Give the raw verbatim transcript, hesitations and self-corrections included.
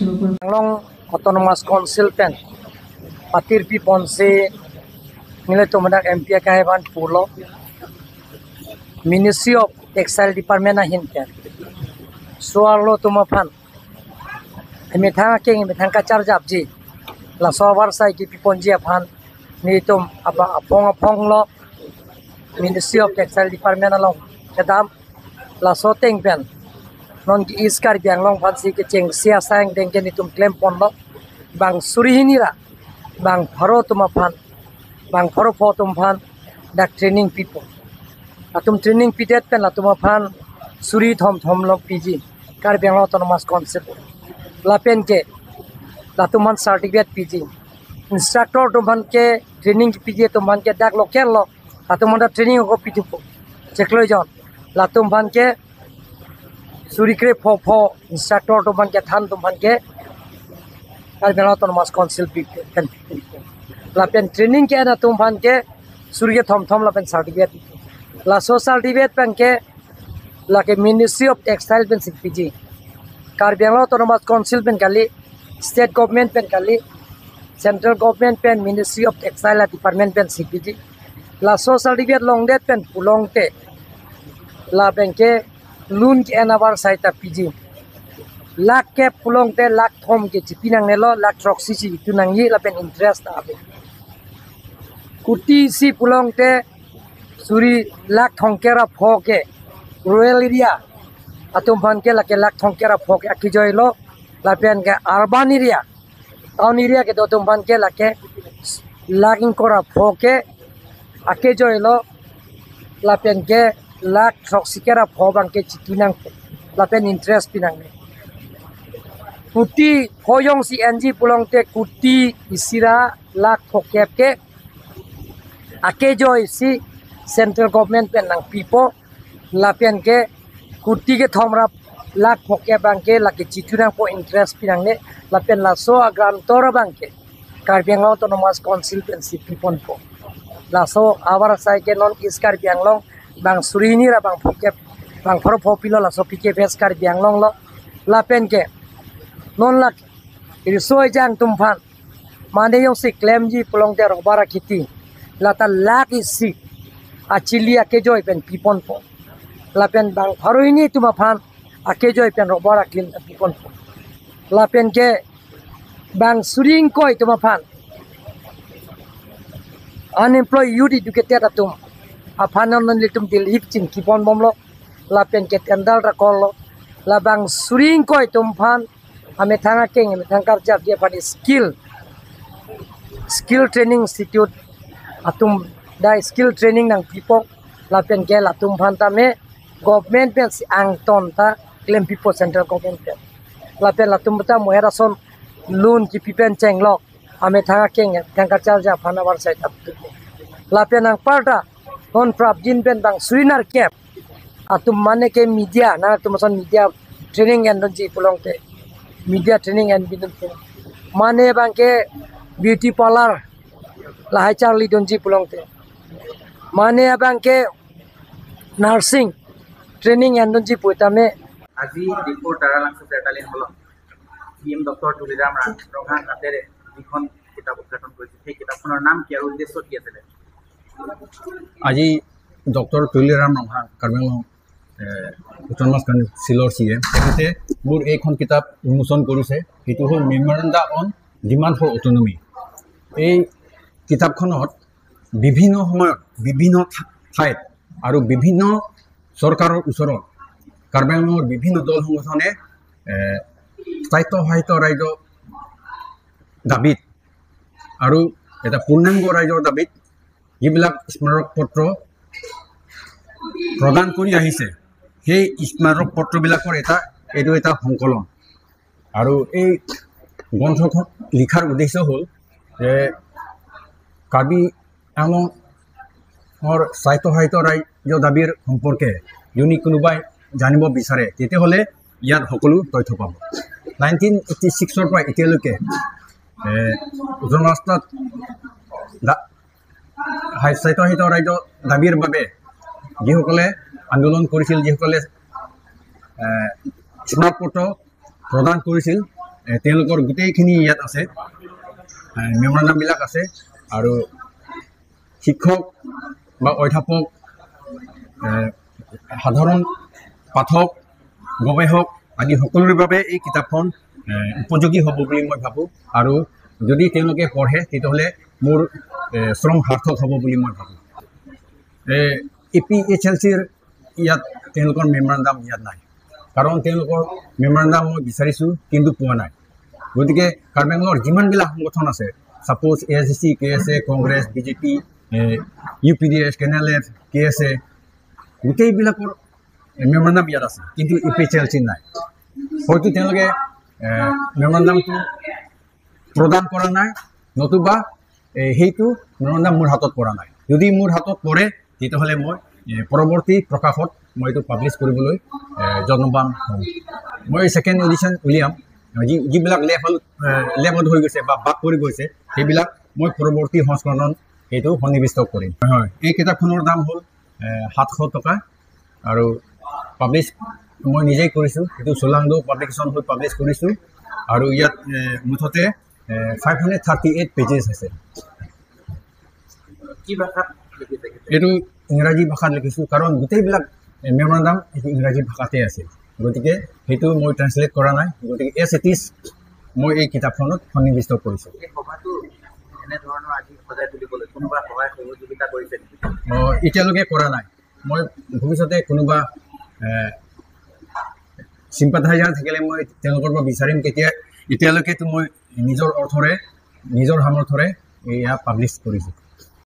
Anglong Autonomous Council pen patirpi ponsi nelitum dak M P akehai aphan pulo, Ministry of Textile Department ahin pen so-arlo atum aphan emethang akeng emethang kacharjapji, laso avarsai kipi ponji aphan nelitum aba aphong aphong lo Ministry of Textile Department along kedam. Laso ateng pen non ke East Karbi Anglong aphansi kechengsi asai angdeng ke nelitum klem ponlo. Bang suri hini ra bang pharo atum aphan, bang pharo pho atum aphan dak training pipo. Latum training pidet pen latum aphan suri thom thom lo piji, Karbi Anglong Autonomous Council. Lapen ke latum aphan certificate piji. Instructor atum aphan ke, training piji atum aphan ke dak local lo, latum aphan ta training ako pithupo. Chiklo jon. Latum aphan ke suri kre pho pho instructor atum aphan ke, than atum aphan ke Karbi Anglong Autonomous Council pi pen. Lapen training ke-en atum aphan ke suri kethom thom lapen certificate. Laso certificate pen ke lake Ministry of Textile pensi piji. Karbi Anglong Autonomous Council pen kali, State Government pen kali, Central Government pen Ministry of Textile Department pensi piji. Laso certificate longdet pen pulote lapen ke loan ke-en avarsai ta piji. Lakh kep pulote lakh thom ke chipi nangnelo, lakh throksi si chitu nangji lapen interest ta ave. Kuti isi pulote suri lakh thomkep ra pho ke rural area atum aphan ke lake lakh thomkep ra pho ke akejoi lo, lapen ke urban area, town area kedo atum aphan ke lake lakh ingkoi ra pho ke akejoi lo, lapen ke lakh throksi kep ra pho abang ke chitu nang lapen interest pi nangne. Kuti pho jongsi enji pulote kuti isi ra lakh pho kep ke akejoi si Central Government pen nangpipo, lapen ke kuti kethom ra lakh pho kep abang ke lake chitu nangpo, interest pi nangne. Lapen laso a-guarantor abang ke Karbi Anglong Autonomous Council pensi piponpo. Laso avarsai ke non East Karbi Anglong bang suri hini ra bang pho kep, bang pharo pho pilo, laso P K F S Karbi Anglong lo. Lapen ke non lake riso ejang atum aphan mane jongsi klemji pulote rubber akheti, lata lakh isi achili akejoi pen piponpo. Lapen bang pharo hini atum aphan akejoi pen rubber aklin piponpo. Lapen ke bang suri ingkoi atum aphan, unemployed youth educated atum aphan non nelitum Delhi chingki ponbomlo, lapen ke tender ta call lo. La bang suri ingkoi atum aphan amethang akeng, amethang karjapji aphan skill, skill training institute atum ta skill training nangpipo, lapen ke latum aphan tame government pensi angton ta klempipo, Central Government pen. Lapen latum ta moher ason loan kipi pen chenglok, amethang akeng, amethang kacharjap aphan avarsai ta. Lapen anparta non prapjin pen bang suri nerkep atum mane ke media, nangtum ason media training endunji pulote, media training enbidun pu. Mane abang ke beauty parlour lahai charlidunji pulote, mane abang ke nursing training endunji pu tame. আজি দিশপুৰ তাৰালাংচু চেতালিন হলত C M doctor Tuliram ৰা-, ৰংহাং আতেৰে যিখন কিতাপ উদ্ঘাটন কৰিছে, সেই কিতাপখনৰ নাম কি আৰু উদ্দেশ্য কি আছিলে? আজি ডক্টৰ তুলিৰাম ৰংহাং, কাৰ্বি আংলং, এ, অট'নমাছ কাউন্সিলৰ চি এম, তেখেতে মোৰ এইখন কিতাপ উন্মোচন কৰিছে। সেইটো হ'ল মেমৰেণ্ডা অন ডিমাণ্ড ফৰ অট'নমি। এই কিতাপখনত বিভিন্ন সময়ত বিভিন্ন থা-, ঠাইত আৰু বিভিন্ন চৰকাৰৰ ওচৰত কাৰ্বি আংলঙৰ বিভিন্ন দল সংগঠনে, এ, স্বায়ত্তশাসিত ৰাজ্য দাবীত আৰু এটা পূৰ্ণাংগ ৰাজ্যৰ দাবীত যিবিলাক স্মাৰক পত্ৰ প্ৰদান কৰি আহিছে, সেই স্মাৰক পত্ৰবিলাকৰ এটা, এইটো এটা সংকলন। আৰু এই গ্ৰন্থখন লিখাৰ উদ্দেশ্য হ'ল যে কাৰ্বি আংলঙৰ স্বায়ত্তশাসিত ৰাজ্য দাবীৰ সম্পৰ্কে যদি কোনোবাই জানিব বিচাৰে, তেতিয়াহ'লে ইয়াত সকলো তথ্য পাব। নাইনটিন এইটি ছিক্সৰ পৰা এতিয়ালৈকে, এ, অট'নমাছ ৰাষ্ট্ৰত দা-, হাই-, স্বায়ত্তশাসিত ৰাজ্য দাবীৰ বাবে যিসকলে আন্দোলন কৰিছিল, যিসকলে, এ, স্মাৰক পত্ৰ প্ৰদান কৰিছিল, এ, তেওঁলোকৰ গোটেইখিনি ইয়াত আছে, মেমৰেণ্ডামবিলাক আছে। আৰু শিক্ষক বা অধ্যাপক, এ, সাধাৰণ পাঠক, গৱেষক আদি সকলোৰে বাবে এই কিতাপখন, এ, উপযোগী হ'ব বুলি মই ভাবোঁ। আৰু যদি তেওঁলোকে পঢ়ে, তেতিয়াহ'লে মোৰ, এ, শ্ৰম সাৰ্থক হ'ব বুলি মই ভাবোঁ। এ পি এইচ এল চিৰ ইয়াত তেওঁলোকৰ মেমৰেণ্ডাম ইয়াত নাই, কাৰণ তেওঁলোকৰ মেমৰেণ্ডাম মই বিচাৰিছোঁ, কিন্তু পোৱা নাই। গতিকে কাৰ্বি আংলঙৰ যিমানবিলাক সংগঠন আছে, ছাপ'জ A I C C, K S A, Congress, B J P, U P D F, K N L F, K S A, গোটেইবিলাকৰ মেমৰেণ্ডাম ইয়াত আছে, কিন্তু এ পি এইচ এল চি নাই। হয়তো তেওঁলোকে, এ, মেমৰেণ্ডামটো প্ৰদান কৰা নাই, নতুবা, এ, সেইটো মেমৰেণ্ডাম মোৰ হাতত পৰা নাই। যদি মোৰ হাতত পৰে, তেতিয়াহ'লে মই, এ, পৰৱৰ্তী প্ৰকাশত মই এইটো পাব্লিছ কৰিবলৈ, এ, যত্নবান হ'ম। মই ছেকেণ্ড এডিশ্যন উলিয়াম। যি যিবিলাক লেব হ'ল, এ, লেবত হৈ গৈছে বা বাদ পৰি গৈছে, সেইবিলাক মই পৰৱৰ্তী সংস্কৰণত সেইটো সন্নিৱিষ্ট কৰিম। হয়, এই কিতাপখনৰ দাম হ'ল, এ, সাতশ টকা। আৰু পাব্লিছ মই নিজেই কৰিছোঁ, সেইটো চুলাংডো পাব্লিকেশ্যন হৈ পাব্লিছ কৰিছোঁ। আৰু ইয়াত, এ, মুঠতে, এ, five hundred thirty eight pages আছে। কি ভাষাত লিখিছে? এইটো ইংৰাজী ভাষাত লিখিছোঁ, কাৰণ গোটেইবিলাক, এ, মেমৰেণ্ডাম এইটো ইংৰাজী ভাষাতে আছিল। গতিকে সেইটো মই ট্ৰেন্সলেট কৰা নাই। গতিকে এজ ইট ইজ মই এই কিতাপখনত সন্নিৱিষ্ট কৰিছোঁ। এই সভাটো এনেধৰণৰ আজি সজাই তুলিবলৈ কোনোবা সহায় সহযোগিতা কৰিছে নেকি? অ, এতিয়ালৈকে কৰা নাই। মই ভৱিষ্যতে কোনোবা, এ, চিম্পাথাইজাৰ থাকিলে মই তেওঁলোকৰ পৰা বিচাৰিম। কেতিয়া, এতিয়ালৈকেতো মই নিজৰ অৰ্থৰে, নিজৰ সামৰ্থৰে এয়া পাব্লিছ কৰিছোঁ।